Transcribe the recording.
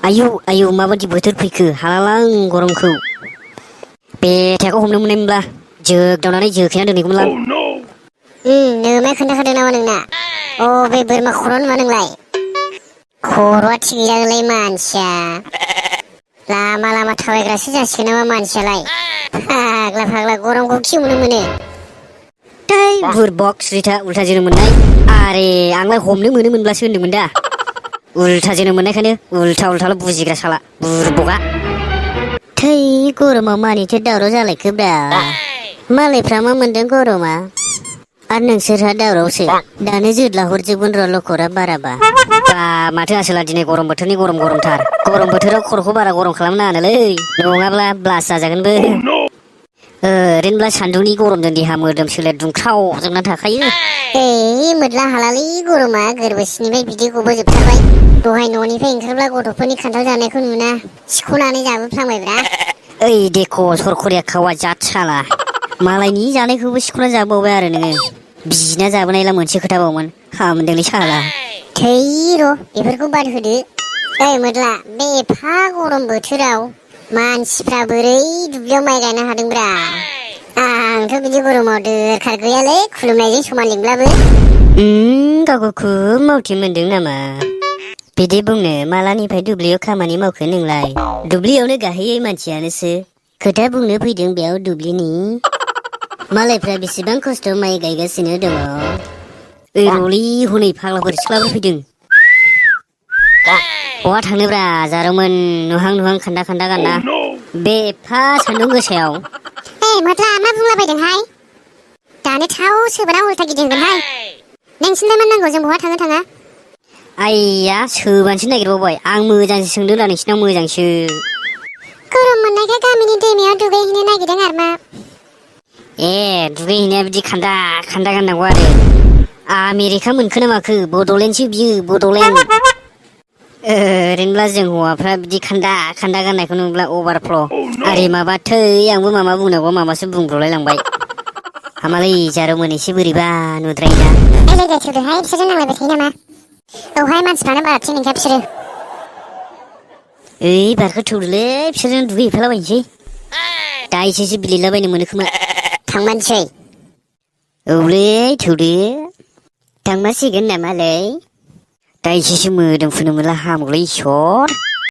आयु माबायदि बोथोर फैखो हालालां गरमखौ बेथाखौ हमनो मोननायमोनब्ला जोगदावनानै जोख्लायना दोनहैगौमोनलां। नोंना खोन्थाखादों नामा नोंना? बे बोरमा खर' नामा नोंलाय? खर'आ थिग गैयालै मानसिया लामा लामा थाबायग्रासो जासिगोन नामा मानसियालाय? फाग्ला गरमखौ खिवनो मोनो। थै बुरबक सुरिथा उल्था जोनो मोननाय आरे आंलाय हमनो मोनोमोनब्लासो होनदोंमोन दा उल्था जोनो मोननायखायनो उल्थाल' बुजिग्रा साला बुरबकआ। थै गरमाव मानिथो दावराव जालायखोब्रा मालायफ्रा मा मोनदों गरमा आरो नोंसोरहा दावरावसो दानो जोदला हरजोबगोन र' लखरा बाराबा। बा माथो आसोला दिनै गरम बोथोरनि गरमथार गरम बोथोराव खर'खौ बारा गरम खालामनो नाङानोलै नङाब्ला ब्लास जाजागोनबो। ओरैनोब्ला सान्दुंनि गरमजों देहा मोदोम सोलेर दुंख्राव जोबना थाखायो। मोदला हालालै गरमा गोरबो सिंनिफ्राय बिदै गबोजोबथारबाय। दहाय न'निफ्राय ओंखारब्ला गथ'फोरनि खान्थाल जानायखौ नुना सिख'नानै जाबोफ्लांबायब्रा। ओइ देख' सरखरिया खावा जाद साला मालायनि जानायखौबो सिख'ना जाबावबाय आरो नोङो बिना जाबोनायला मोनसे खोथाबावमोन हामदोंलै साला। थै र' बेफोरखौ बाद होदो। ओइ मोदला बे एफा गरम बोथोराव मानसिफ्रा बोरै दुब्लियाव माइ गायनो हादोंब्रा? आंथ' बिदि गरमाव दोरखार गैयालै खुलुमनायजों समान लिंब्लाबो। गावखौ खुब मावथि मोनदों नामा? बिदि बुंनो मालानिफ्राय दुब्लियाव खामानि मावखो नोंलाय? दुब्लियावनो गाहायै मानसियानोसो खोथा बुंनो फैदों बेयाव दुब्लिनि मालायफ्रा बेसेबां खस्थ' माइ गायगासिनो दङ। ओइ रलै हनै फाग्लाफोर सिख्लाफोर फैदों। बहा थांनोब्रा जारौमोन नुहां खान्दा गानना बे एफा सान्दुं गोसायाव। मोदला मा बुंलाबायदोंहाय? दानो थाव सोबाना उल्था गिदिंगोनहाय। नोंसिनलाय मा नांगौ जों बहा थाङा? आइया सोबानोसो नागिरबावबाय आं मोजांसो सोंदों दा नोंसिनाव मोजांसो। गरम मोननायखाय गामिनि दैमायाव दुगैहैनो नागिरदों आरो मा? दुगैहैनाया बिदि खान्दा गाननांगौ आरो आमेरिका मोनखो ना माखो बड'लेण्डसो बियो बड'लेण्ड। ओरैनोब्ला जों हौवाफ्रा बिदि खान्दा गाननायखौ नुब्ला अभार फ्ल' आरे माबा थै आंबो माबा बुंनांगौ माबासो बुंब्रलाय लांबाय। हामालै जारौमोन एसे बोरैबा नुद्रायोना। लोगो थौदोहाय बिसोरजों नांलायबाय थायो नामा? औहाय मानसिफ्रानो बारा थिग नंखाया बिसोरो। ओइ बारखो थौदोलै बिसोरजों दुगैहैफालाबायनोसै दा एसेसो बिलिरलाबायनो मोनो खोमा। थांमारसै। औलै थौदो थांमारसिगोन नामालै दा एसेसो मोदोम फुनो मोनला हामगौलै इसर।